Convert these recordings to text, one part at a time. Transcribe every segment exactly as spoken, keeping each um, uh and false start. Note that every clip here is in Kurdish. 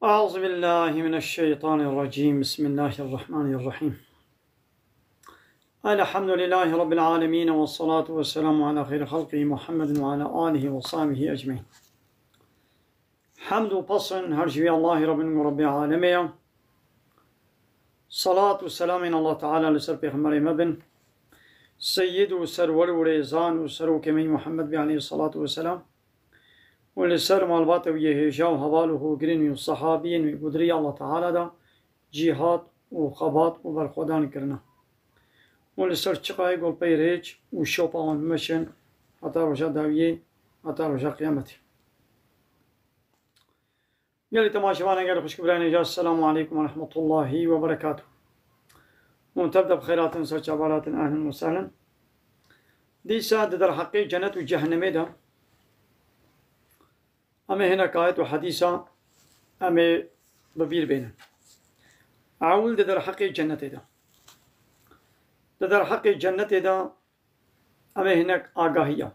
أعوذ بالله من الشيطان الرجيم. بسم الله الرحمن الرحيم. الحمد لله رب العالمين، والصلاة والسلام على خير خلقه محمد وعلى آله وصحبه أجمعين. Hemd û pesn her ji wî Allahî Rabbin û Rabbê alemê ye. Salat û selamên Allah Teala li ser Pêxemberê me bin. Seyyid û serwer û rêzan û serokê me yî Muhammed bî aleyhissalatu vesselam. Û li ser malbata wî yê hêja û heval û hogirên wî û sehabiyên wî ku di rêya Allah Teala de cîhad û xebat û berxwedan kirine. Û li ser çiqayê ku li pey rêç û şopa wan bimeşin heta roja dawiyê, heta roja qiyametê. Gelî temaşevanê, gelî xwişk û birayên hêja, Esselamu aleykum ve rahmetullahi ve berekatuh. Hûn tev de bi xêr hatin, ser çava hatin, ehlen ve sehlen. Dîsa di derheqê cennet û cehennemê de em ê hinek ayet û hedîsa em ê bi bîr bênin. Ewil di derheqê cennetê de. Di derheqê cennetê de em ê hinek agahiya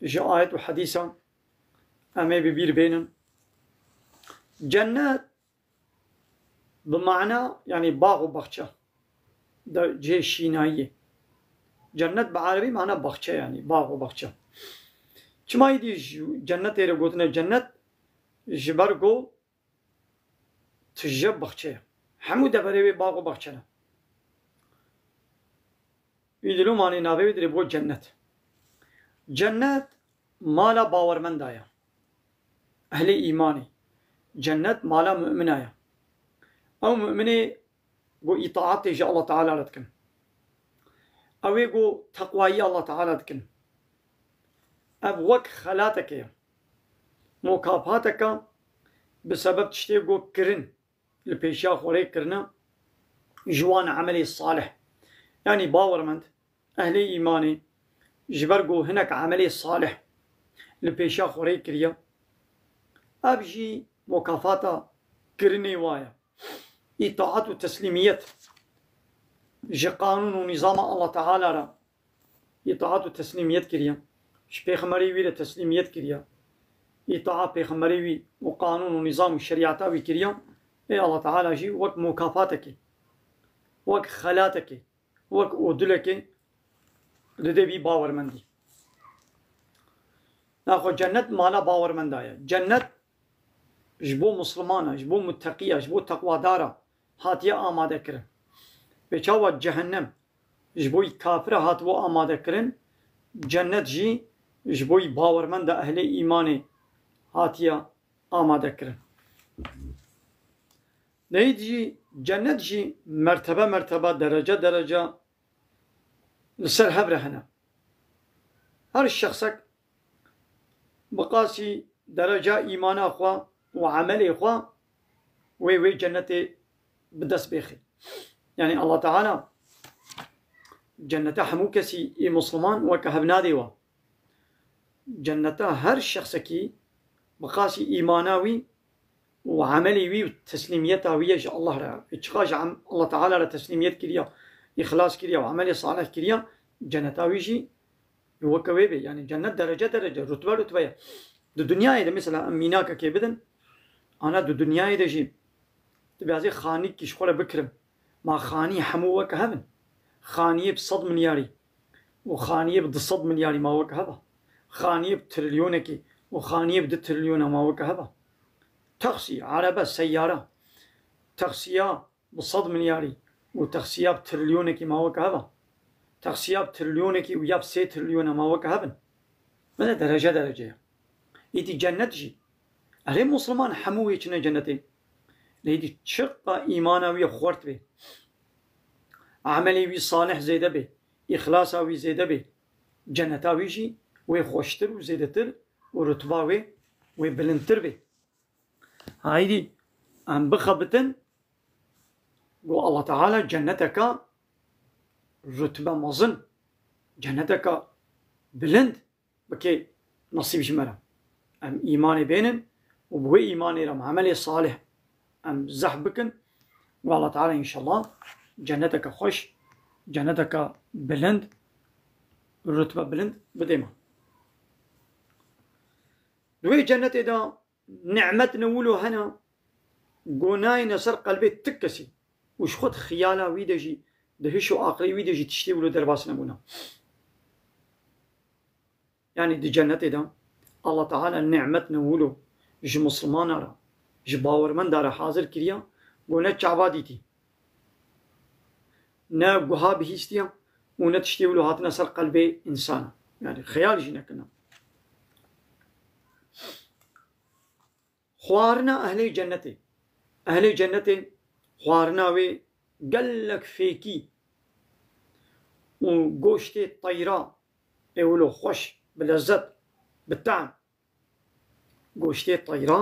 ji ayet û hedîsa em ê bi bîr bênin. Cennet bi mana, yanî bax û baxçe, de cihê şînayiyê. Cennet bi erebî mana baxçe, yanî bax û baxçe. Çima îdî ji cennetê re gotine cennet? Ji ber ku tije baxçe ye. Hemû deverê wê bax û baxçe ne. Îdî loma nê navê wê dirê bo cennet. Cennet mala bawermenda ye. Ehlê îmanê. Cennet mala mu'mina ye. Ew mu'minê ku îtaatê ji Allah Teala re dikin. Ew ê ku teqwayî Allah Teala dikin. Ev wek xelateke ye. Mukafateke bi sebeb tiştê ku kirin, li pêşiya xwe rê kirine, ji wan emelê salih. Yanî bawermend, ehlê îmanê, ji ber ku hinek emelê salih li pêşiya xwe rê kiriye, ev jî mukafata kirinê wa ye. Îtaat û teslîmiyet ji qanûn û nîzama Allah Teala re îtaat û teslîmiyet kiriye. Ji pêxemberê wî re teslîmiyet kiriye. Îtaat pêxemberê wî û qanûn û nîzam û şerîeta wî kiriye. Ê Allah Teala jî wek mukafatekê, wek xelatekê, wek odulekê dide vî bawermendî. Naxwe cennet mala bawermenda ye. Cennet ji bo Muslimana, ji bo mutteqiya, ji bo teqwadara hatiye amade kirin. Vê çawa cehennem ji bo kafira hatibo amade kirin, cennet jî ji bo bawermenda ehlê îmanê hatiye amade kirin. Neyî jî cennet jî mertebe mertebe, derece derece li ser hev re hene. Her şexsek bi qasî dereca îmana xwe û emelê xwe wê wê cennetê bi dest bêxî. Yanî Allah Teala cennete hemû kesî ê Musliman weke hev nadê we. Cenneta her şexsekî bi qasî îmana wî û emelê wî û teslîmiyeta wî ye ji Allah re. Ê çiqa ji em-, Allah Teala re teslîmiyet kiriya, îxlas kiriya û emelê salih kiriya, cenneta wî jî weke wê bê. Yanî cennet derece derece, rutbe rutbe ye. Di dinyayê de mesela em mînakekê bidin, ana di dinyayê de jî tu bêazê xanîkî ji xwe re bikirim. Ma xanî hemû weke hev in. Xaniyê bi sed milyarî û xaniyê bi du sed milyarî ma weke hev a. Xaniyê bi trilyonekî û xaniyê bi du trilyona ma weke hev a. Taksî, erebe, seyara. Taksiya bi sed milyarî û taksiya bi trilyonekî ma weke hev a. Taksiya bi trilyonekî û ya bi sê trilyona ma weke hev in. Mene derece derece ye. Îdî cennet jî. Erê Musliman hemû wê çine cennetê. Lê îdî çiqa îmana wî xwert bê, emelê wî salih zêde bê, îxlasa wî zêde bê, cenneta wî jî wê xweştir û zêdetir û rutba wê wê bilindtir bê. Haydî em bixebitin ku Allah Teala cenneteka rutbe mezin, cenneteka bilind bike nesîb ji me re. Em îmanê bênin û bi wê îmanê re em emelê salih em zehf bikin û Allah Teala înşallah cenneteke xweş, cenneteke bilind, rutbe bilind bidê me. Di wê cennetê de nimet ne wilo hene, Go nayêne ser qelbê ti kesî û ji xwe di xiyala wî de jî, di hiş û aqilê wî de jî tiştê wilo derbas nebûna. Yanî di cennetê de Allah Teala nîmetine wilo ji misilmana re, ji bawermenda re hazir kiriya, go ne çava dîtî, ne guha bihîstiya û ne tiştê wilo hatine ser qelbê însana. Yanî xeyal jî nekirina. Xwarina ehlê cennetê. Ehlê cennetê xwarina wê gelek fêkî û goştê teyra ê wilo xweş, bi lezzet, bi tehm. Goştê teyra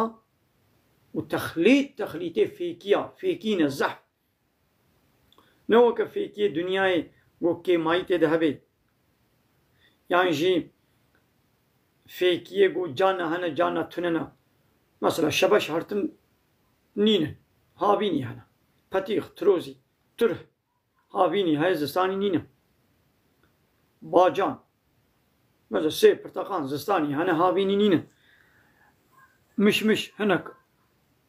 û texlît, texlîtê fêkiya, fêkî ne zehf. Ne weke fêkiyê dinyayê ku kêmayî tê de hebe. Yan jî fêkiyê ku carna hene, carna tune ne. Mesela şebeş hertin nîne. Havînî hene. Petîx, tirozî, turh. Havînî heye, zistanî nîne. Bacan. Mesela sêv, pirteqan zistanî hene, havînî nîne. Mişmiş hinek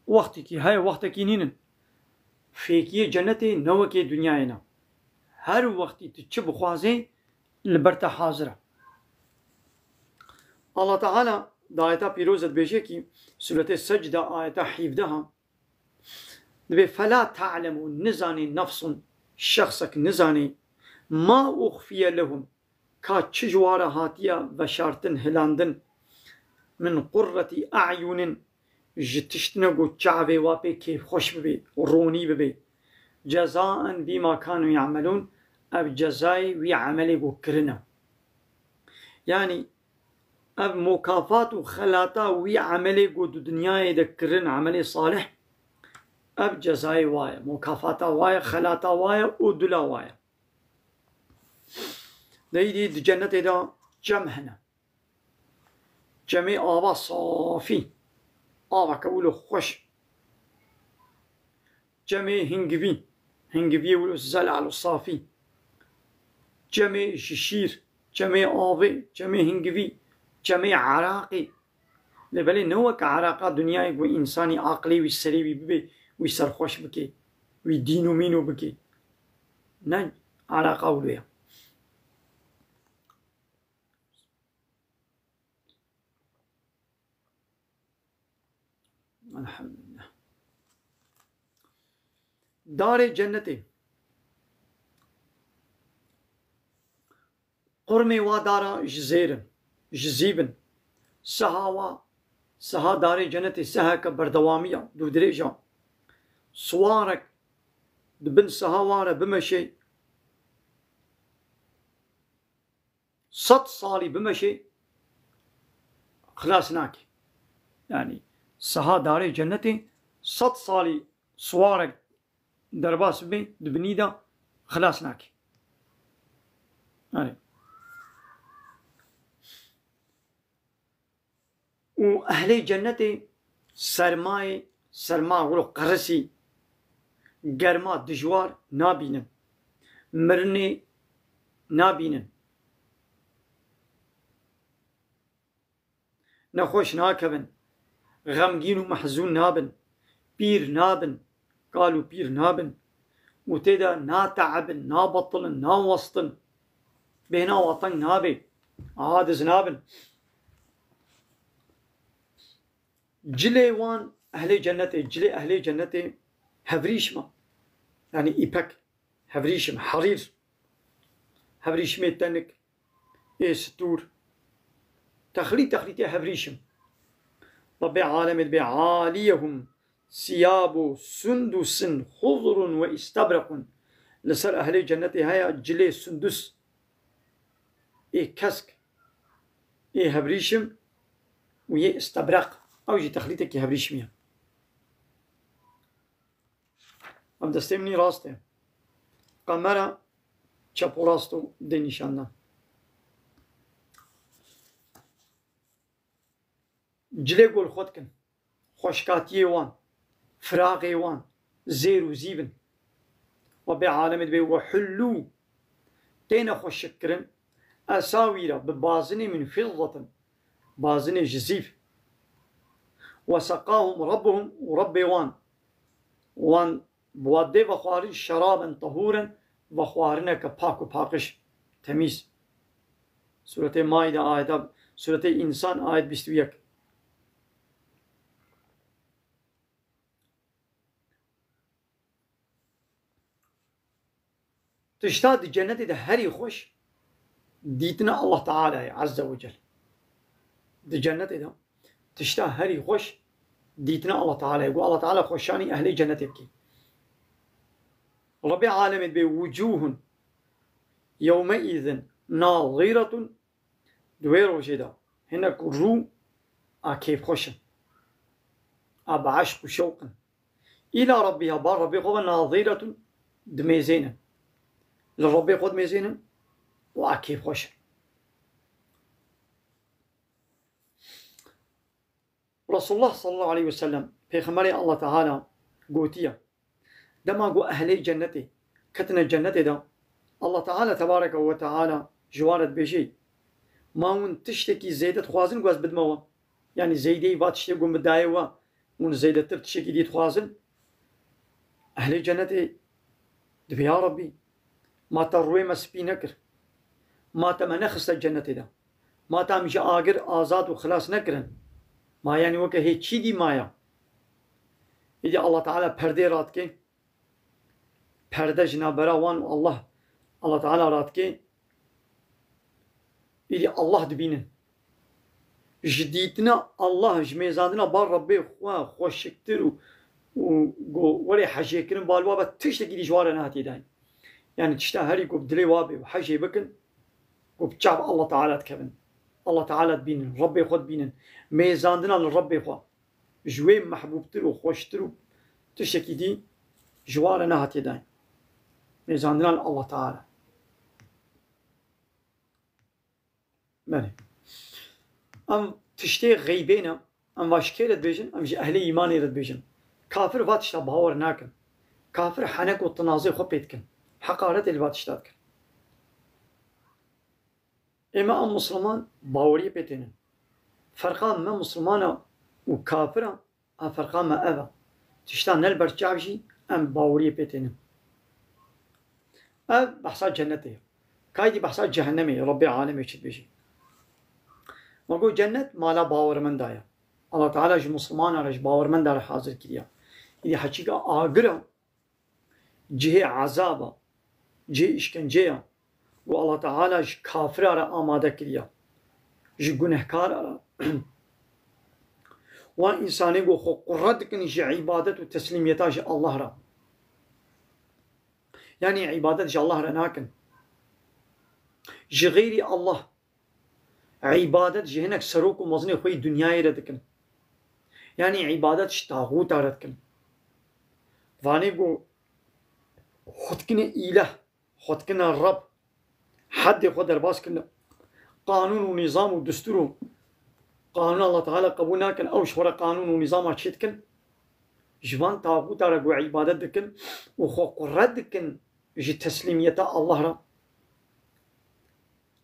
wextekî heye, wextekî nînin. Fêkiyê cennetê ne wekê dinyayê ne. Her wextî tu çi bixwazê, li ber te hazir e. Allah Teala di ayeta pîroz de dibêje kî, Sûretê Secde ayeta hîvdeha, dibê, "Fela ta'lemu", nizanê nefsun, şexsek nizanê, "ma uxfiye lehum", ka çi ji wa re hatiye veşartin, hilandin, "min qurretî a'yunin", ji tiştine ku çavê wa pê kêfxweş bibe, ronî bibe, "cezaen bîma kanu ya'melûn", ev cezayê wî emelê ku kirine. Yanî ev mukafat û xelata wî emelê ku di dinyayê de kirin, emelê salih, ev cezayê wa ye, mukafata wa ye, xelata wa ye û dula wa ye. Di êdî di cennetê de çem hene. Çemê ava safî, aveke wilo xweş. Çemê hingivî, hingiviyê wilo zelal û safî. Çemê ji şîr, çemê avê, çemê hingivî, çemê eraqê. Lê belê ne wek eraqa dinyayê ku însanî aqilê wî serê wî bibê, wî serxweş bike, wî dîn û mîn û bike. Ne, eraqa wilo ye. Elhamdülillah. Darê cennetê. Qurmê wa dara ji zêr in, ji zîv in. Seha wa, seha darê cennetê seheke berdewamî ya, dûdirêj a. Siwarek di bin seha wa re bimeşe, sed salî bimeşe, xilas nake. Yanî seha darê cennetê sed salî siwarek derbas bibe, di binî de xilas nake. Yanî. Û ehlê cennetê sermayê, serma wilo qerisî, germa dijwar nabînin. Mirinê nabînin. Nexweş nakevin. Xemgîn û mehzûn nabin. Pîr nabin. Kal û pîr nabin û tê de nateebin, nabetilin, nawestin. Bêhna wa teng nabe. Aciz nabin. Cilê wan ehlê cennetê, cilê ehlê cennetê hevrîşim e. Yanî îpek, hevrîşim, herîr. Hevrîşimê tenik, ê stûr. Texlît, texlîtê hevrîşim. Rabbê alemê dibê, "Aliyehum siyabu sundusin xudrun ve istabrekun." Li ser ehlê cennetê heye cilê sundus, ê kesk, ê hevrîşim û yê istebrek. Ew jî texlîtekî hevrîşimî ye. Ev destê min î rast e. Qemera çep û rast û dê nîşan dan. Cilê gol xwe dikin. Xweşkatiyê wan, firaxê wan, zêr û zîv in. Rabbê alemê dibê, "Ve hullû", têne xweşik kirin, "esawîra", bi bazinê min fiddetin, bazinê ji zîv. "Ve seqahum rabbuhum", û Rabbê wan Wan bi wa dê vexwarin şeraben tahûren, vexwarineke pak û paqij, temîz. Sûretê Maîde ayeta, Sûretê Însan ayet bîst û yek. Tişta di cennetê de herî xweş dîtina Allah Teala ye, Azze ve Cel. Di cennetê de tişta herî xweş dîtina Allah Teala ye. Ku Allah Teala xweşanî ehlê cennetê bike. Rebê alemê dibê wucuhun yewmeîzin nadîretun. Di wê rojê de hinek rû a kêfxweş in, a bi eşq û şewq in. Îla Rabbîha, bar Rabbê xwe ve nadîretun, dimêzênin. Li Rabbê xwe dimêzênin û a kêfxweş in. Resulullah sallallahu aleyhi ve sellem, Pêxemberê Allah Teala gotiye, dema ku ehlê cennetê ketine cennetê de, Allah Teala tebareke ve teala ji wan re dibêjê, ma hûn tiştekî zêde dixwazin ku ez bidime we? Yanî zêdeyî va tiştê ku min daye we, hûn zêdetir tiştekî dî dixwazin? Ehlê cennetê dibê, ya Rabbî, ma te rûyê me spî nekir, ma te me nexiste cennetê de, ma te em ji agir azad û xilas nekirin, ma yanî weke hê çî dî maya? Îdî Allah Teala perdê radike, perde ji navbera wan û Allah, Allah Teala radike, îdî Allah dibînin. Ji dîtina Allah, ji mêzandina bar Rebbê xwe xweşiktir û, û go werê hejêkirin, bal wa be tiştekî dî ji wan re nehatiye dayîn. Yanî tişta herî ku bi dilê wa bê û hejê bikin, ku bi çav Allah Teala dikevin. Allah Teala dibînin, Rebbê xwe dibînin. Mêzandina li Rebbê xwe ji wê mehbûbtir û xweştir û tiştekî dî ji wan re nehatiye dayîn. Mêzandina li Allah Teala. Belê. Em tiştê xeybê ne, em va ji kê re dibêjin? Em ji ehlê îmanê re dibêjin. Kafir va tişta bawer nakin. Kafir henek û tinazê xwe pê dikin. Heqaretê li va tişta dikin. Ê me a Musliman baweriyê pê tênin. Ferqa me Muslimana û kafira, a ferqa me ev e. Tişta ne li ber çav jî em baweriyê pê tênin. Ev behsa cennetê ye. Kaydî behsa cehennemê ye, Rebbê alemê çi dibêjî. Me got cennet mala bawermenda ye. Allah Teala ji Muslimana re, ji bawermenda re hazir kiriye. Îdî heçîka agir e, cihê ezab e, cihê îşkence ye. Ku Allah Teala ji kafira re amade kiriye. Ji gunehkara re. Wan însanê ku xwe qure dikin ji îbadet û teslîmiyeta ji Allah re. Yanî îbadet ji Allah re nakin. Ji xeyrî Allah. Îbadet ji hinek serok û mezinê xwe yê dinyayê re dikin. Yanî îbadet ji taxûta re dikin. Vanê ku xwe dikine îleh, xwe dikine Reb, heddê xwe derbas kirine. Qanûn û nîzam û destûr û qanûn Allah Teala qebûl nakin, ew ji xwe re qanûn û nîzama çê dikin. Ji van taxûta re ku îbadet dikin û xwe qure dikin ji teslîmiyeta Allah re.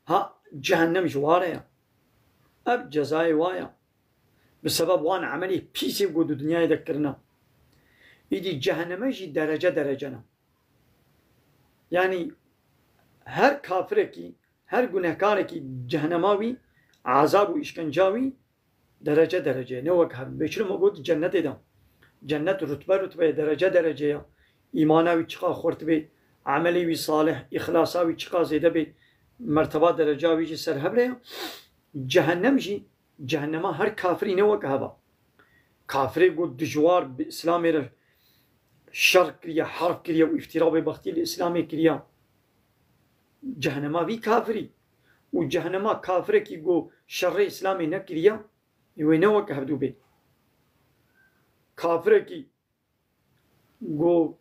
Ha, cehennem ji wa re ye. Ev cezayê wa ye. Bi sebeb wan emelê pîsê ku di dinyayê de kirine. Îdî cehenneme jî derece derece ne. Yanî her kafirekî, her gunehkarekî cehennema wî, ezab û îşkenca wî derece derece ye, ne wek hev in. Bêçirim me got cennetê de. Cennet rutbe rutbe ye, derece derece ye. Îmana wî çiqa xurt bê, emelê wî salih, îxlasa wî çiqa zêde bê, merteba dereca wî jî ser hev re ye. Cehennem jî, cehennema her kafirî ne wek hev e. Kafirê got dijwar bi Îslamê re şer kiriye, harb kiriye û îftîra bêbextî li Îslamê kiriye. Cehenema vî kafirî û cehenema kafirekî ku şerê Îslamê nekiriye, wê ne weke hevdû bê. Kafirekî ku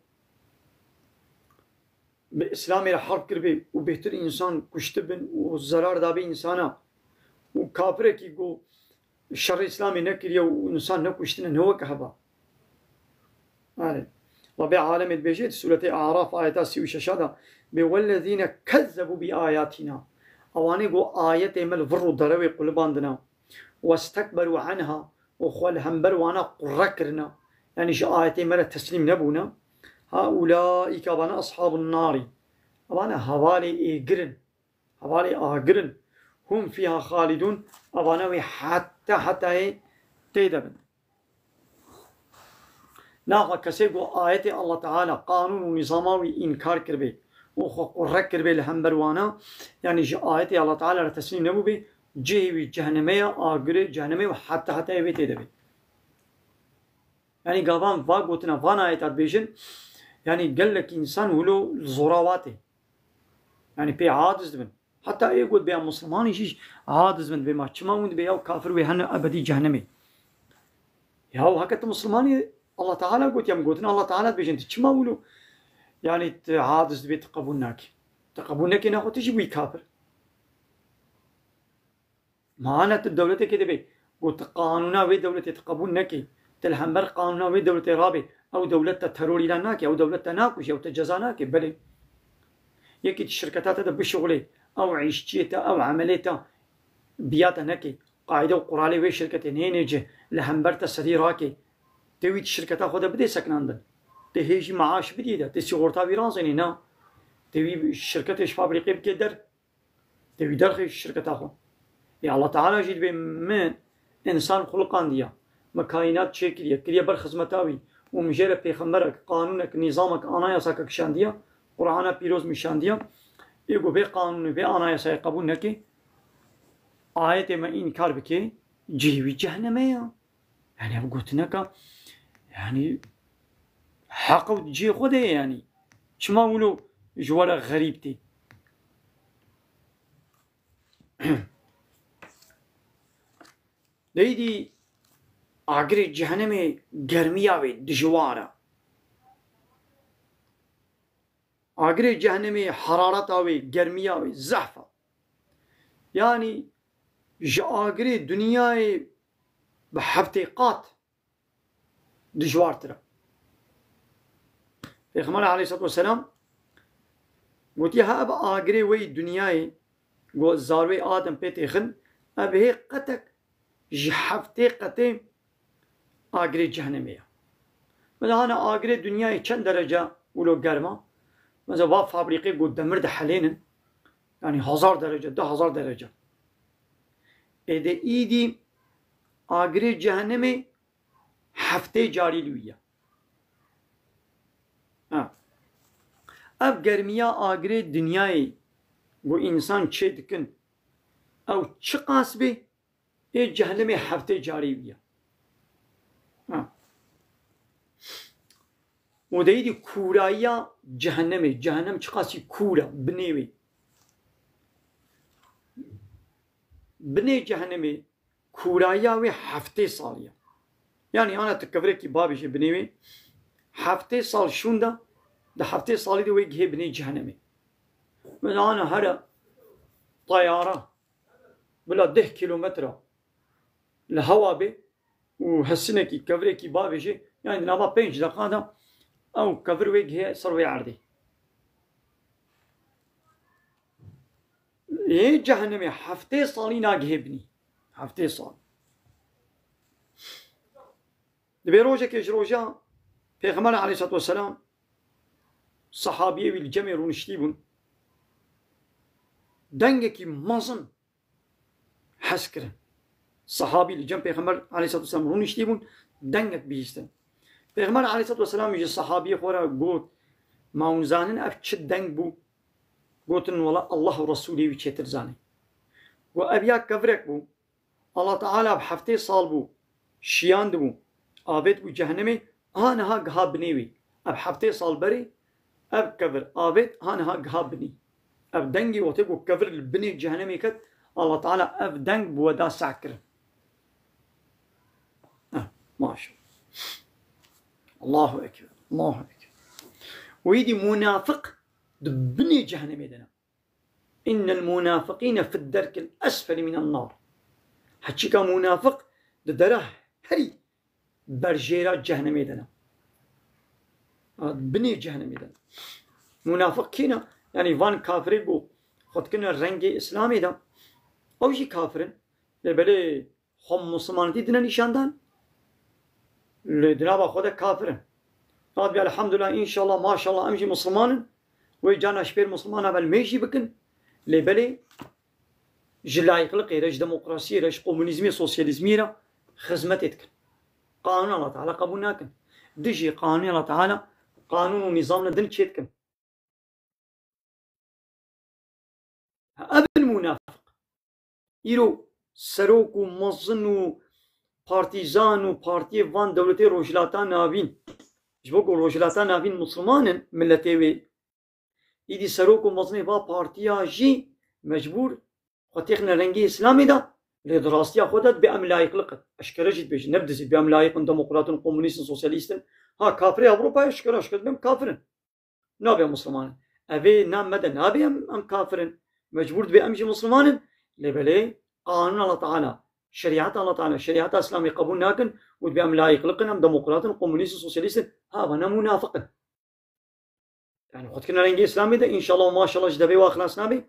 bi Îslamê re harb kiribê û bêhtir însan kuştibin û zerar dabê însana û kafirekî ku şerê Îslamê nekiriye û însan nekuştine, ne weke heva. Erê. Rebê alemê dibêje di Sûretê Araf ayeta sî û şeş de, bê wellezîne kezzebû bi ayatîna. Ewanê ku ayetê me li vir û derewê qulibandine. Westekberû enha û xwe li hember wana qure kirine. Yanî ji ayetê me re teslîm nebûne. Ha ulaîke, avane, ashabun narî. Avane hevalê êgir in. Hevalê agir in. Hum fîha xalidûn. Avane wê heta hetayê tê de bin. Naxa kesê ku ayetê Allah Teala, qanûn û nîzama wî înkar kiribê û xwe qurre kiribê li hember wana, yanî ji ayetê Allah Teala re teslîm nebûbê, cihê wî ceheneme ye, agirê ceheneme ye û heta hetayê wê tê de bê. Yanî gavan va gotina van ayeta dibêjin, yanî gelek însan wilo zora wa tê. Yanî pê aciz dibin. Heta ê got bê em Muslimanî jî aciz bin, dibê ma çima hûn dibê ya kafir wê hene ebedî cehennemê. Ya heke tu Muslimanî, Allah Teala got, em gotin Allah Teala dibêjin, tu çima wilo, yanî tu aciz dibê, tu qebûl nakî. Tu qebûl nekî, naxwe tu jî bûyî kafir. Ma hane tu dewletekê de bê, got tu qanûna wê dewletê tu qebûl nekî, tu li hember qanûna wê dewletê rabê, ew dewlet te teror îlan nake, ew dewlet te nakuje, ew te ceza nake. Belê. Yekî di şirketa te de bişuxulê, ew îşçiyê te, ew emelê te biya te neke, qaîde û quralê wê şirketê neyêne cih, li hember te serî rake, tê wî di şirketa xwe de bidê sekinandin. Tê hê jî maaş bidî de, tê sîxorta wî razênî, na. Tê wî şirketê ji fabrîqê bike der. Tê wî derxê ji şirketa xwe. Ê Allah Teala jî dibê min însan xuliqandiya, min kaînat çêkiriye, kiriye ber xizmeta wî û min jê re pêxemberek, qanûnek, nîzamek, anayasake kişandiya, Qur'ana pîroz min şandiya. Ê ku vê qanûnê, vê anayasayê qebûl neke, ayetê me înkar bike, cihê wî ceheneme ya. Yanî ev gotineka, yanî heq û cihê xwe de ye yanî. Çima wilo ji we re xerîb tê? Deydî agirê cehenemê germiya wê dijwar e. Agirê cehenemê herareta wê, germiya wê zehf e. Yanî ji agirê dinyayê bi heftê qat dijwartir e. Pêxember aleyhisselatu vesselam gotiye, ha ev agirê wê yî dinyayê, ku zarwê Adem pê têxin, ev hê qetek ji heftê qetê agirê cehenemê ye. Mesela hane agirê dinyayê çend derece wilo germ a? Mesela va fabrîqê ku demir dihelênin, yanî hezar derece, du hezar derece. Êdî îdî agirê cehenemê heftê carî li wî ye. Ha. Ev germiya agirê dinyayê ku însan çê dikin, ew çiqas bê, ê cehenemê heftê carî wî ye. Ha. Û deydî kûrayiya cehenemê, cehenem çiqasî kûr e, binê wê. Binê cehenemê kûrayiya wê heftê salî ye. Yanî ana tu kevirekî bavêjê binê wê, heftê sal şûnda, di heftê salî de wê gihê binê cehenemê. Mesela ana here tayara bila deh kîlometre li hewa bê û hesinekî, kevirekî bavêjê, yanî di nava pênc deqa de ew kevir wê gihê ser wê erdê. Ê cehenemê heftê salî nagihê binî. Heftê sal. Dibê rojekê ji roja Pêxember aleyhisselatu vesselam, sehabiyê wî li cemê rûniştî bûn. Dengekî mezin hez kirin. Sehabî li cem Pêxember aleyhisselatu vesselam rûniştî bûn, dengek bihîstin. Pêxember aleyhisselatu vesselam ji sehabiyê xwe re got, ma hûn zanin ev çi deng bû? Gotin, wela Allah û Resûlê wî çêtir zanî. Got, ev ya kevirek bû. Allah Teala ev heftê sal bû, şiyandibû, avêt bû cehenemê, ha niha giha binê wî. Ev heftê sal berê, ev kevir avêt, ha niha giha binî. Ev dengê wextê ku kevir li binê cehenemê ket, Allah Teala ev deng bi we da seh kirin. Eh, maşallah. Allahu Ekber, Allahu Ekber. Wî dî munafiq di binê cehenemê de ne. Innel munafiqîne fid derkil esfeli minen nar. Heçîka munafiq di dera herî berjêra cehenemê de ne. Ha, binê cehenemê de ne. Munafiq kî ne? Yanî van kafirê ku xwe dikine rengê Îslamê de, ew jî kafir in. Lê belê xwe Muslimanetî dine nîşandan. Li di nava xwe de kafir in. Rabbi elhamdulillah, înşallah, maşallah, em jî Misliman in. Wê carna ji pêr Misliman e, belê em jî bikin. Lê belê ji layîqliqê re, ji demokrasiyê re, ji komunîzmê, sosyalîzmê re xizmetê dikin. Qanûn Allah Teala qebûl nakin. Dijî qanûnê Allah Teala qanûn û nîzamine din çêdikin. Ev in munafiq. Îro serok û mezin û partîzan û partiyê van dewletê Rojhilata Navîn. Ji bo ku Rojhilata Navîn Misliman in, miletê wê. Îdî serok û mezinê va partiya jî mecbûr xwe têxine rengê Îslamê de, lê di rastiya xwe de dibê em layîqliq in. Eşkere jî dibêjin, ne bi dizî, dibê em layîq in, demokrat in, komunîst in, sosyalîst in. Ha, kafirê Ewropayê eşkere, eşkere dibê em kafir in. Nabe Misliman in. Evê na me de nabe em, em kafir in. Mecbûr dibê em jî Misliman in. Lê belê qanûn Allah Teala, şerîeta Allah Teala, şerîeta Îslamê qebûl nakin û dibê em layîqliq in, em demokrat in, komunîst in, sosyalîst in. Ha, vana munafiq in. Yani xwe dikine rengê Îslamê de, înşallah û maşallah ji devê wa xilas nabe.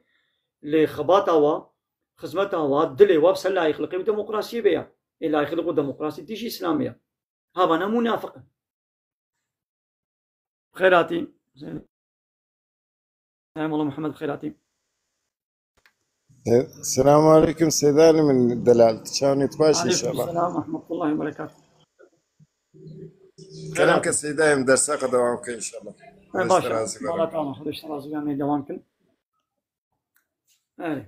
Lê xebata wa, xizmeta wa, dilê wa bi ser layîqliqê û demokrasiyê be ya. Ê layîqliq û demokrasî dijî Îslamê ya. Ha, vana munafiq in. Bi xêr hatî. Selam ola Muhammed, bi xêr hatî. E, selamu aleyküm Seyda Elî min delal. Çawanî tu baş Aleyküm înşallah. Selam, rahmetullahi ve berekatuhu. Kerem ke Seyda em dersa xwe devam ke înşallah. E, Xwedê baş. Te razî be. Allah tamam, Xwedê te razî be, em ê devam kin. Evet.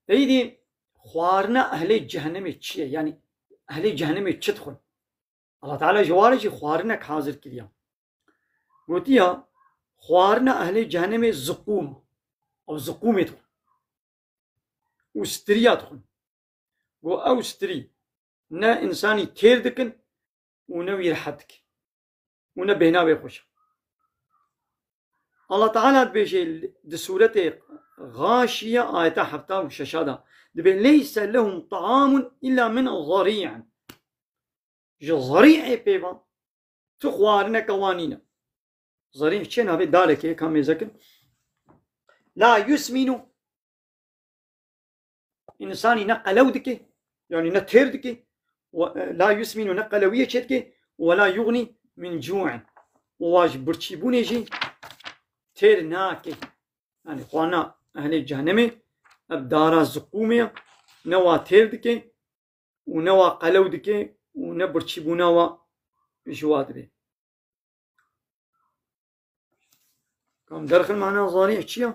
Êdî xwarina ehlê cehennemê çi ye? Yani ehlê cehennemê çi dixwin? Allah Teala ji wan re jî xwarinek hazir kiriya. Gotiya, xwarina ehlê cehennemê ziqûm. Ew ziqûmê dixwin. Û stiriya dixwin. Got, ew stirî ne însanî têr dikin û ne wî rehet dikin. Û ne bêhna wê xweş e. Allah Teala dibêje di sûretê Xaşiye ayeta hefta û şeş de dibê, "Leyse lehum ta'amun illa min zerî'in." Ji zerî'ê pê ve tu xwarineke wan nîne. Zerî çi navê darekê, ka mêzekin. La yusminu. Însanî ne qelew dike, yani ne têr dike. Ve, e, la yusminu, ne qelewiyê çêdike. Ve la yuxni min cu'in. Û wa ji birçîbûnê jî têr nake. Yani xwarina ehlê cehennemê, ev dara ziqûmê ye, ne wa têr dike û ne wa qelew dike û ne birçîbûna wa ji wa dibe. Kam derxin mana zerî çi ye?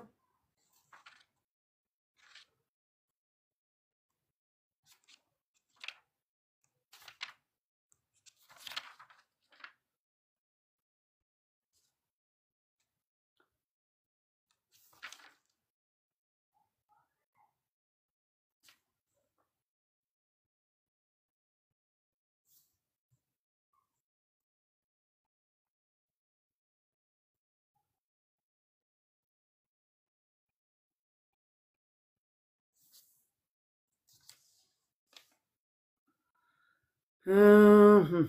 Hmm.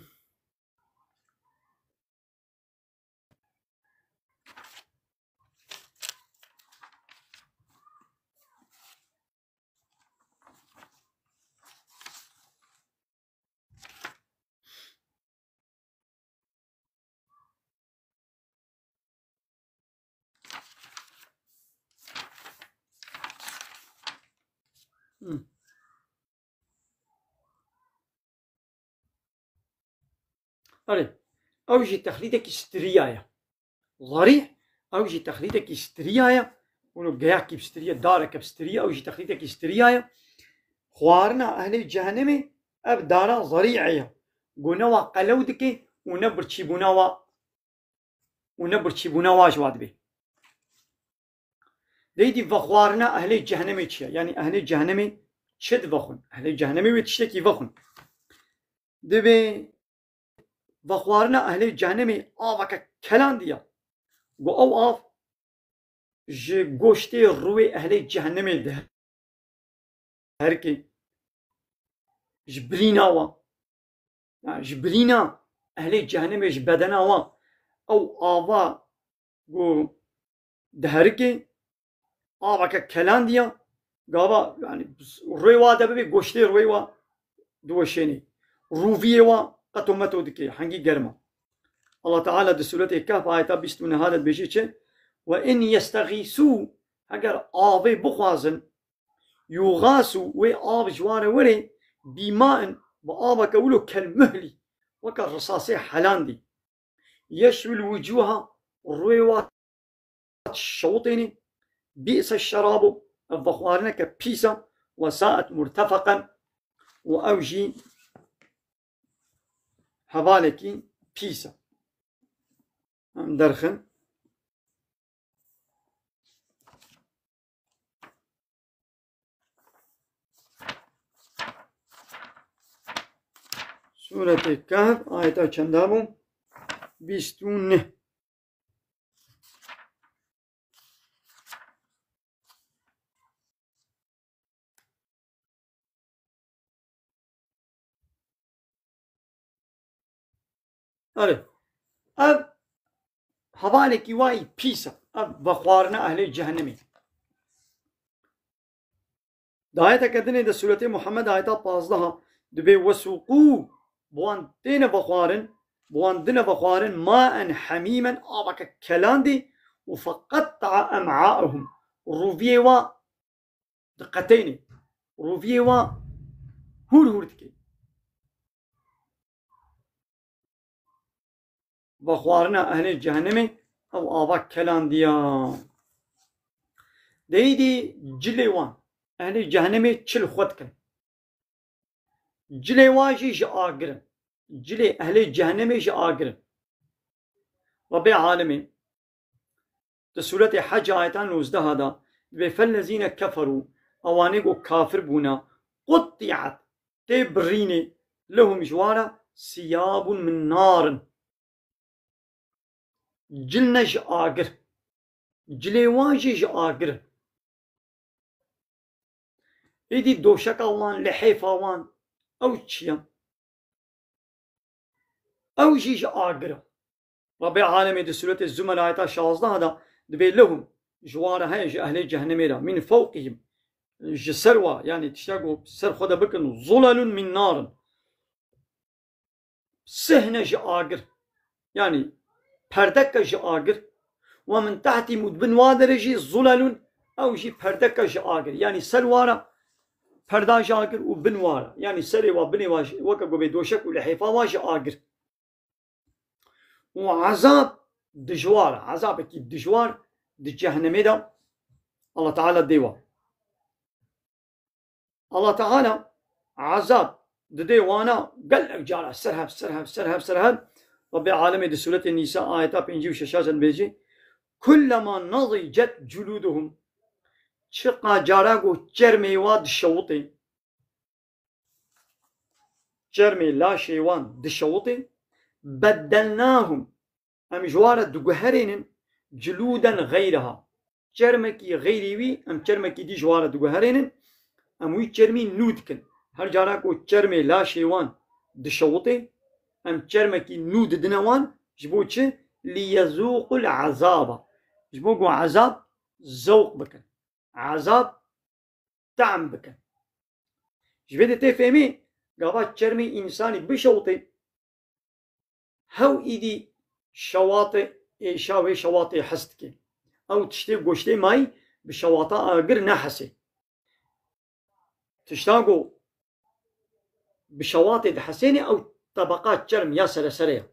Erê, ew jî texlîdekî stiriya ye. Zarî, ew jî texlîdekî stiriya ye. Wilo geyakî bi stiriye, dareke bi stiriye, ew jî texlîdekî stiriya ye. Xwarina ehlê cehennemê ev dara zarî'ê ye. Ku ne wa qelew dike û ne birçîbûna wa û ne birçîbûna wa ji wa dibê. Deydî vexwarina ehlê cehennemê çi ye? Yanî ehlê cehennemê çi divexwin? Ehlê cehennemê wê tiştekî vexwin. Dibê vexwarina ehlê cehennemê aveke kelandî ye. Ku ew av ji goştê rûyê ehlê cehennemê diherike. Ji birîna wan. Yani ji birîna ehlê cehennemê ji bedena wan. Ew ava ku diherike, aveke kelandî ye. Gava, yani, rûyê wa de bibê, goştê rûyê wa diweşênê. Rûviyê wa qetometo dike, hengî germ e. Allah Teala di Sûretê Kehf ayeta bîst û neh de dibêje çi? "Ve in yestexîsû", heger avê bixwazin, "yuxasû", wê av ji wan re were, "bîmain", bi aveke wilo, "kelmuhlî", weke risasê helandî. "Yeşwil wucûha", rûyê wa şewitêne, "bî'se şerabu", ev vexwarineke pîs e, "ve sa'et murtefeqen", û ew jî hevalekî pîs e. Em derxin. Sûretê Kehf, ayeta çenda bû? Bîst û neh. Erê. Ev hevalekî wayî pîs e. Ev vexwarina ehlê cehennemê. Di ayeteke dinê de Sûretê Muhammed ayeta pazdeh dibê, "Wesuqû", bi wan têne vexwarin, bi wan dine vexwarin, "maen hemîmen", aveke kelandî, û "feqetta'a em'aehum", rûviyê wa diqetêne, rûviyê wa hûr hûr dike. Vexwarina ehlê cehennemê ew ava kelandiya. Deyîdî cilê wan, ehlê cehennemê çi li xwe dikin? Cilê wan jî ji agir in. Cilê ehlê cehennemê ji agir in. Rebê alemê di Sûretê Hec ayeta nozdeh de dibê, "Fellezîne keferû", ewanê ku kafir bûne, "qutti'et", tê birînê, "lehum", ji wan re, "siyabun min narin", cil ne ji agir. Cilê wan jî ji agir in. Êdî doşeka wan, lihêfa wan, ew çi ye? Ew jî ji agir e. Rebê alemê di Sûretê Zumer ayeta şazdeh de dibê, "Lehum", ji wan re heye, ji ehlê cehennemê re, "min fewqihim", ji ser wa, yanî tişta ku ser xwe de bikin, "zulelun min narin", sihne ji agir, yanî perdeke ji agir, "we min tehtîm", û di bin wa derê jî, "zulelun", ew jî perdeke ji agir, yanî ser wa re perda ji agir û bin wa re, yanî serê wa, binê wa jî, weke ku bê doşek û lihêfa wa ji agir. Û ezab dijwar e, ezabekî dijwar di cehennemê de Allah Teala dê wa. Allah Teala ezab didê wana gelek cara, serhev, serhev, serhev, serhev. Rebê alemê di Sûretê Nîsa ayeta pêncî û şeş de dibêje, "Kullema nadicet culuduhum", çiqa cara ku çermê wa dişewitê, çermê laşê wan dişewitê, "beddelnahum", em ji wan re diguherênin, "culuden xeyreha", çermekî xeyrî wî, em çermekî dî ji wan re diguherênin, em wî çermî nû dikin. Her cara ku çermê laşê wan dişewitê, em çermekî nû didine wan, ji bo çi? "Liyezûqul ezaba", ji bo ku ezab zewq bikin, ezab tehm bikin. Ji vê de tê fêmî, gava çermê însanî bişewitê, hew îdî şewatê, êşa wê şewatê hes dike. Ew tiştê goştê mayî bi şewata agir nehesê. Tişta ku bi şewatê dihesêne, ew tebeqa çerm ya sereserê ye.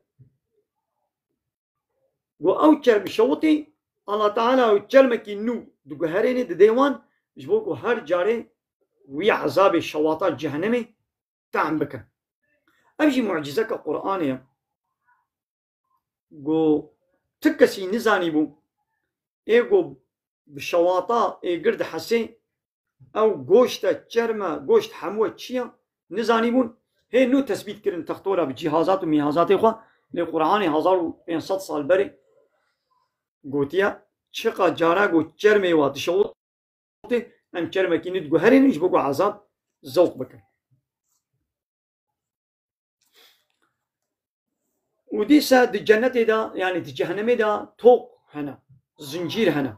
Ku ew çerm şewitî, Allah Teala ew çermekî nû diguherêne, didê wan, ji bo ku her carê wî ezabê şewata cehenemê tehm bikin. Ev jî mucîzeke Qur'anê ye. Ku ti kesî nizanîbû, ê ku bi şewata êgir dihesê, ew goşt e, çerm e, goşt hemû e, çi ye? Nizanîbûn. Hê nû tesbît kirin textora bi cîhazat û mîhazatê xwe, lê Qur'anê hezar û pênc sed sal berê gotiye, çiqa cara ku çermê wa dişewitê, em çermekî nû diguherînin ji bo ku ezab zewq bikin. Û dîsa di cenetê de, yanî di cehenemê de toq hene, zincîr hene.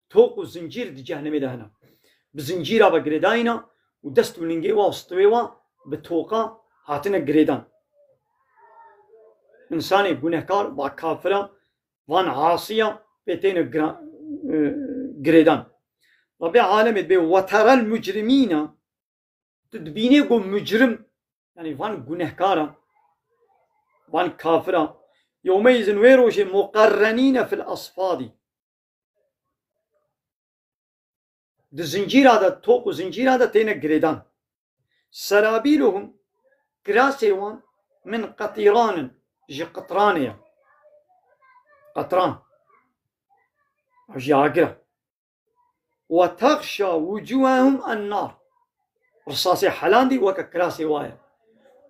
Toq û zincîr di cehenemê de hene. Bi zincîra ve girêdayî ne û dest û lingê wa û stûyê wa bi toqa hatine girêdan. Însanê gunehkar, va kafira, van asiya pê têne gira-, e, girêdan. Rabbê alemê dibê, "Ve terel mucrimîne", tu dibînê ku mucrim, yanî van gunehkara, van kafira, "yewmeyizin", wê rojê, "muqerrenîne fil asfadî", di zincîra de, top û zincîra de têne girêdan. "Serabîluhum", kirasê wan, "min qetîranin", ji qitranê ye. Qetran. Ev jî agir e. "Ve texşa wucuhahum en-nar". Risasê helandî weke kirasê wa ye.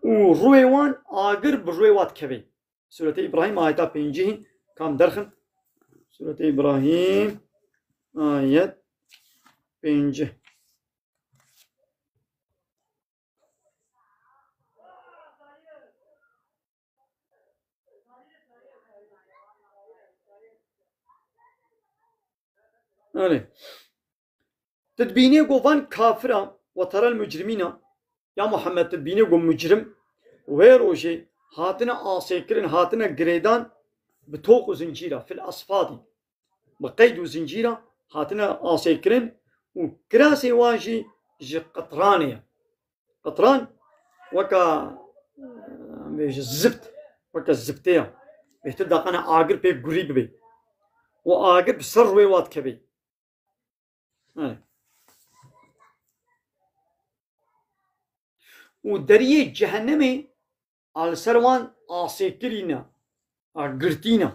Û rûyê wan agir bi rûyê wa dikeve. Sûretê Îbrahîm ayeta pêncî, kam derxin. Sûretê Îbrahîm ayet pêncî. Erê. Tu dibînê ku van kafira, "ve terel mucrimîna", ya Muhammed, tu dibînê ku mucrim wê rojê hatine asêkirin, hatine girêdan bi top û zincîra, fil asfadî. Bi qeyd û zincîra hatine asêkirin û kirasê wan jî ji qitranê ye. Qitran weke, em bêjin zibt, weke zibtê ye. Bêhtir daqene agir pê gurî bibe. Û agir bi ser rûyê wa dikeve. He. Û deriyê cehennemê a li ser wan asêkirî ne, a girtî ne.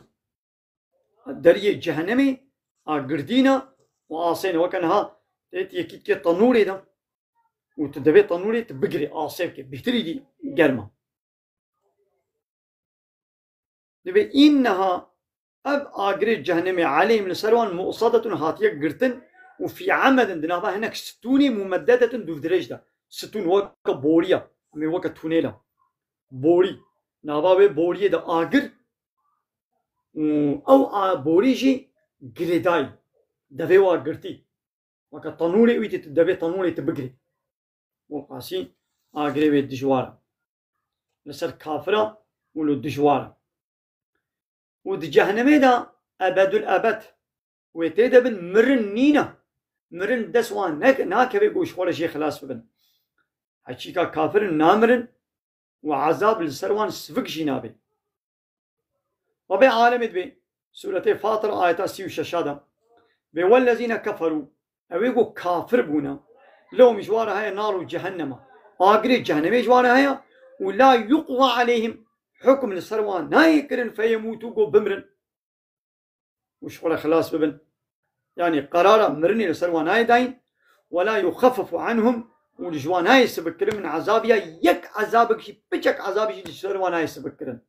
Deriyê cehennemê a girdî ne û asê ne. Weke niha tê tu yekî dikê tenûrê de û tu devê tenûrê tu bigirê, asê bike. Bêhtirî dî germ e. Dibê, "Înneha", ev agirê cehennemê, "aleyhim", li ser wan, "musadetun", hatiye girtin, "û fî emedin", di nava hinek stûnê, "mumeddedetin", dûvdirêj de. Stûn weke borî ye, em ê weke tûnêl e. Borî. Nava wê boriyê de agir û ew a-, borî jî girêdayî. Devê wa girtî. Weke tenûrê wî tê tu devê tenûrê tu bigirî. Û qasî agirê wê dijwar e. Li ser kafira û li dijwar e. Û di cehennemê de ebedul ebed wê tê de bin, mirin nîne. Mirin dest wan ne-, nakeve ku ji xwe re jê xilas bibin. Heçîka kafirin namirin û ezab li ser wan sivik jî nabe. Rabê alemê dibê, Sûretê Fatir ayeta sî û şeş de, bê, "Wellezîne keferû", ewê ku kafir bûne, lehum, ji wan re heye, naru cehennema, agirê cehennemê ji wan re heye, û la yuqda aleyhim, hukm li ser wan nayê kirin, feyemûtû, ku bimrin û ji xwe re xilas bibin. Yanî qerara mirinê li ser wan nayê dayîn, "Wela yuxeffefu anhum", û li ji wan nayê sibikkirin min ezabiya yek ezabek jî, piçek ezabê jî li ser wan nayê sibikkirin.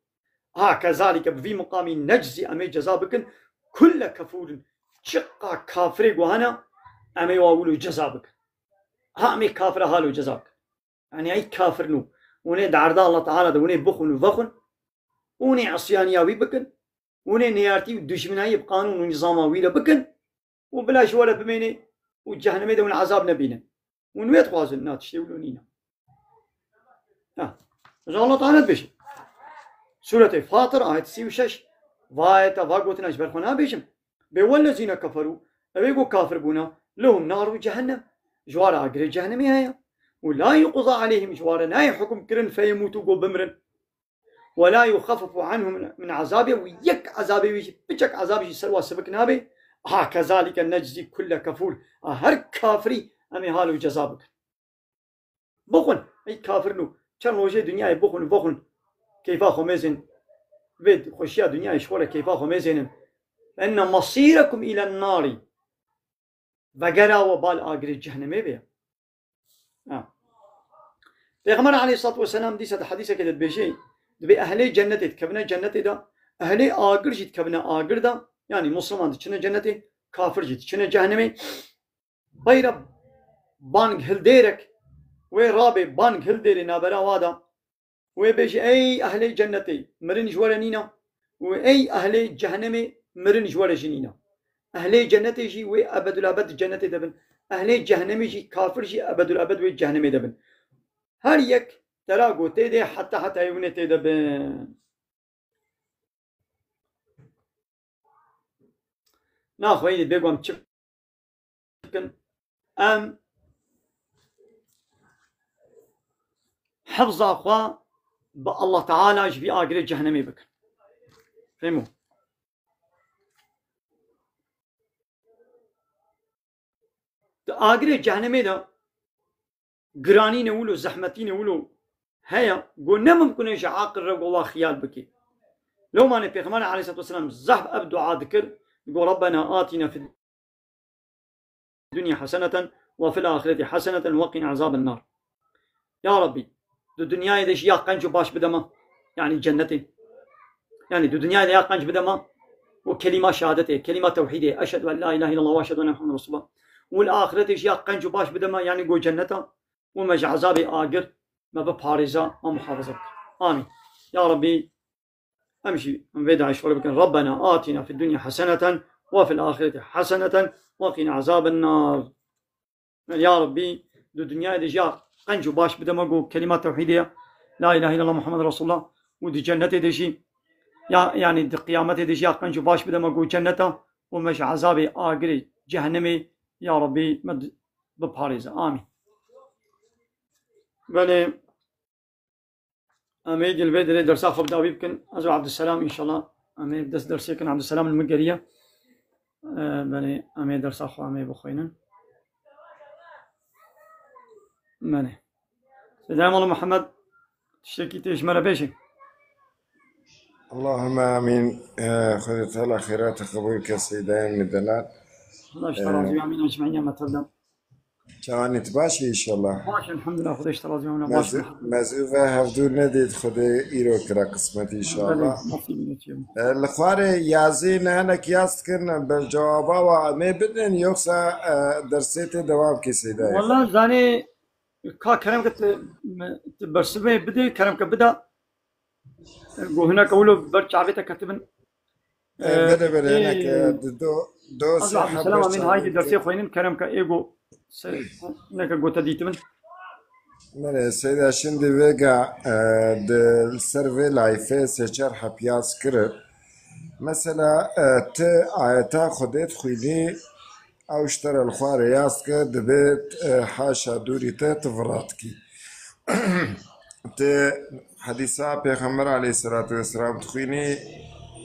Ha kezalike, bi vî miqamî, neczi, em ê ceza bikin, kulle kefûrin, çiqa kafirê ku hene, em ê wa wilo ceza bikin. Ha em ê kafira halo ceza bikin. Yanî ey kafir nû. Hûn ê di erda Allah Teala de hûn ê bixwin û vexwin. Hûn ê isyaniya wî bikin. Hûn ê neyartî û dijminayî bi qanûn û nîzama wî re bikin. Û bila ji we re bimêne û cehennemê de hûn ezab nebînin. Hûn wê dixwazin, na tiştê wilo nîne. Ha. Ji Allah Teala dibêje. Sûretê Fatir, ayet sî û şeş. Va ayeta, va gotina ji ber xwe nabêjim. Bê wellezîne keferû, ewê ku kafir bûne, lehum naru cehennem, ji wan re agirê cehennemê heye. Û la yuqda aleyhim, ji wan re nayê hukm kirin, feyemûtû, ku bimrin. Wela yuxeffefu anhum min ezabê, û yek ezabê wî jî, piçek ezabê jî ser wa sibik nabe. Ha kezalike neczi kulle kefûr. Ha her kafirî em ê halo ceza bikin. Bixwin, ey kafir nû. Çend rojê dinyayê bixwin, vexwin. Keyfa xwe mêzên. Vê xweşiya dinyayê ji xwe re keyfa xwe mêzênin. Enne masîrekum îlen narî. Vegera we bal agirê cehennemê bê. Ha. Pêxember aleyhissalatu vesselam dîsa di hedîsekê de dibêje, dibê ehlê cennetê dikevine cennetê de, ehlê agir jî dikevine agir de, yanî Musliman diçine cennetê, kafir jî diçine cehennemê. Peyre bang hildêrek wê rabê, bang hildêrê navbera wa de, wê bêje, ey ehlê cennetê, mirin ji we re nîne, û ey ehlê cehennemê, mirin ji we re jî nîne. Ehlê cennetê jî wê ebedulabed di cennetê de bin. Ehlê cehennemê jî, kafir jî ebedulabed wê cehennemê de bin. Her yek tera ku tê de heta heta hûn ê tê de bin. Naxweyî bêguman çi bikin? Em hifza xwe bi Allah Teala ji vî agirê cehennemê bikin. Fehmo? Di agirê cehennemê de giranî ne wilo, zehmetî ne wilo heye, go ne mimkun e ji aqil re go wa xiyal bikî. Lewmanê Pêxember aleyhissalatu vesselam zehf ev dua dikir, go Rabbena atina fid dunya haseneten ve fil ahireti haseneten ve qina azaben nar. Ya Rabbî, di dinyayê de jî ya qenc û baş bide me, yanî cennetê. Yanî di dinyayê de ya qenc bide me, û kelîma şehadetê, kelîma tewhîdê, eşhedü en la ilahe illallah ve eşhedü enne Muhammeden Resulullah. Û li axiretê jî ya qenc û baş bide me, yanî go cenneta, û me ji ezabê agir me biparêza, me muhafaza bike. Amîn. Ya Rabbî, em jî em vê dua şwere bikin. Rabbena atina fid dunya haseneten ve fil ahireti haseneten ve qina azaben nar. Ya Rabbî, di dinyayê de jî ya qenc û baş bide me go kelîma tewhîdê ye. La ilahe illallah Muhammed Resulullah. Û di cennetê de jî ya, yanî di qiyametê de jî ya qenc û baş bide me go cenneta û me ji ezabê agirê cehennemê ya Rabbî me di-, biparêze. Amîn. Belê. Em ê di vê derê dersa xwe bi dawî bikin. Ez û Abdulselam înşallah. Em ê dest dersê kin. Abdulselam li min geriye. Ee, belê, em ê dersa xwe em ê bixwînin. Belê. Seyda Mala Muhammed, tiştekî tê ji me re bêjî. Allahümme amîn. Ee, Xwedê Teala xêrata qebûl ke Seydayê min delal. Allah ji te razî be. Amîn. Ecmaîn ya me tev de. Çawanî tu baş î înşallah? Baş, elhamdulillah, Xwedê ji te razî be, baş. Mezû-, mezû ve hevdû nedît, Xwedê îro kira qismet înşallah. Belê, nasîb neçiye. E, li xwarê yazî ne hinek yaz dikin, ber cewaba wa em ê bidin, yoksa, e, dersê tê dewam kî Seydayê? Wala zanê, ka kerem ke tu, tu bersivê bidê, kerem ke bida. Go hineke wilo ber çavê te ketibin. E, bele, bele, e, hineke, e, di do, do, ez sê Abdulselam Amîn, haydi dersê xwînin, kerem ke ê go se, hineke go te dîtibin. Bele, Seyda, şimdi vega, e, di ser vê layfê sê çar heb yaz kirib. Mesela, e, ti ayeta Xwedê dixwînî, ew ji te re li xwarê yaz dike, dibê, e, haşa dûrî te tu vira dikî. Ti hedîsa Pêxember aleyhisselatu vesselam dixwînî,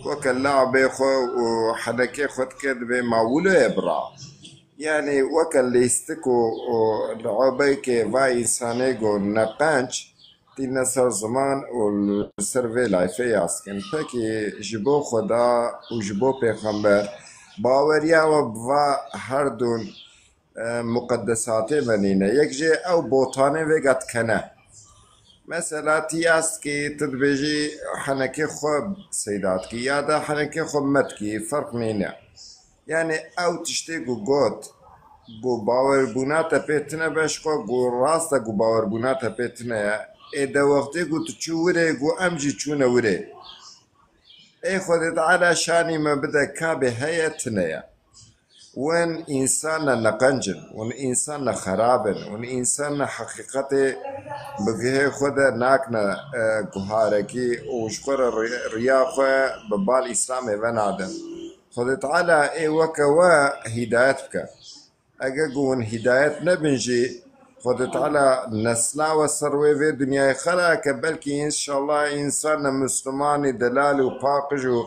weke labê xwe û henekê xwe dike, dibê ma wilo ye bira. Yanî weke lîstik û, û liobeyke va însanê go neqenc, tîne ser ziman û li ser vê layfê yaz dikin. Pekî ji bo Xweda û ji bo Pêxember baweriya we bi va herdûn, e, muqeddesatê me nîne. Yek jê ew botanê vêga dikene. Mesela ti yaz dikî, tu dibêjî henekê xwe seyda dikî ya da henekê xwe me dikî, ferq nîne. Yanî ew tiştê ku got, ku bawerbûna te pê tine be, ji xwe ku rast e ku bawerbûna te pê tine ye. Ê de wextê ku tu çû wirê, ku em jî çûne wirê. Ê Xwedê Teala şanî me bide ka bê heye tine ye. Win însan ne neqenc in, win însan ne xerab in, win însan ne heqîqetê bi guhê xwe de nakne, e, guharekî û ji xwe re ri-, riya xwe bi bal Îslamê venadin. Xwedê Teala ê weke we hîdayet bike. Ege ku hûn hîdayet nebin jî, Xwedê Teala nesla we ser wê vê dinyayê xera ke belkî înşallah însan ne Mislimanî delal û paqij û,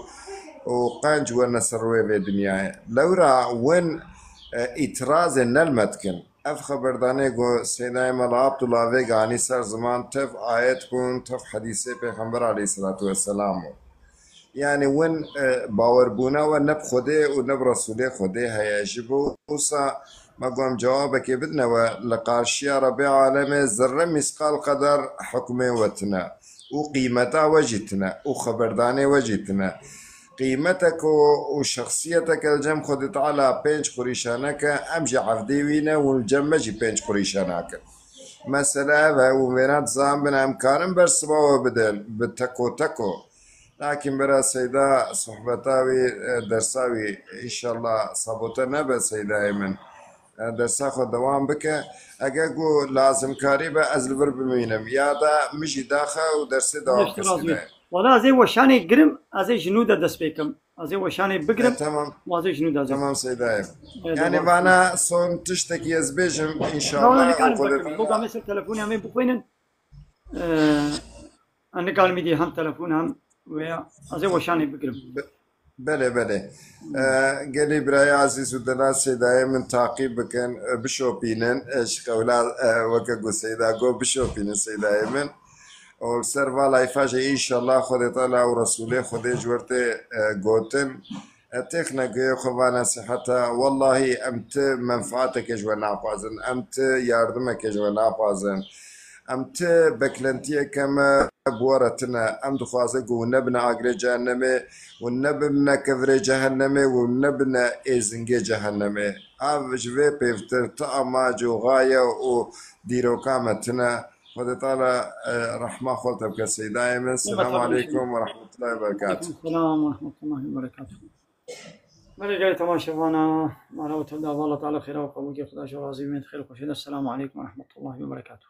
û qenc werne ser wê vê dinyayê. Lewra win, e, îtirazê nelme dikin. Ev xeberdanê ku Seydayê Mela Abdullah vê ganî ser ziman tev ayet bûn, tev hedîsê Pêxember aleyhisselatu vesselam bûn. Yanî win, e, bawerbûna we ne bi Xwedê û ne bi Resûlê Xwedê heye. Ji bo wisa me got em cewabekê bidine we, li qarşiya Rebbê Alemê zerre mîsqal qeder hukmê we tine û qîmeta we jî tine û xeberdanê we jî tine. Qîmetek û, û şexsiyeteke li cem Xwedê Teala pênc qurîşa neke, em jî evdê wî ne, hûn li cem me jî pênc qurîşa nakin. Mesele ev e, hûn vêna dizanibin, em karin bersiva we bidin, bi teko teko. Lakin bira Seyda sohbeta wî, e, dersa wî, înşallah sabote nebe Seydayê min. E, dersa xwe dewam bike. Ege ku lazimkarî be, ez li vir bimînim. Ya da min jî daxe û dersê dewam ke Seydayê. Wala ez ê weşanê girim, ez ê ji nû de dest pê kim. Ez ê weşanê bigirim. E, tamam. Wazê ji nû de ez ê. Tamam Seydayê. E, Yani devam. Vana son tiştekî ez bêjim, Tamam, inşallah. Nikarim Xwedê bigirim. Teala Boga me ser telefonê em ê bixwînin. E, em nikarim îdî hem telefon hem veya ez ê weşanê bigirim. Be-, belê, belê. E, gelî birayê ezîz û delal Seydayê min taqîb bikin, e, bişopînin, e, ji qewla, e, weke ku Seyda got, bişopînin Seydayê min. Û li ser va layfa jî înşallah Xwedê Teala û Resûlê Xwedê ji wir tê, e, gotin. E, têxine guhê xwe va nesîheta, wellahî em ti menfaateke ji we naxwazin, em ti yardimeke ji we naxwazin. Em ti beklentiyeke me bi we re tine. Em dixwazin ku hûn nebine agirê cehennemê, hûn nebine kevirê cehennemê, hûn nebine êzingê cehennemê. Ev ji vê pêvtir ti amac û gaye û dîroka me tine. Xwedê Teala, e, rehma xwe te bike Seydayê min. Selamu aleykum ve rahmetullahi ve berekatuh. Selam ve rahmetullahi ve berekatuh. Belê gelê temaşevana, mara û tevda, Allah Teala xêra û qebûlkê Xuda ji razî bî, xêr û xweşê de. Selamu aleykum ve rahmetullahi ve berekatuh.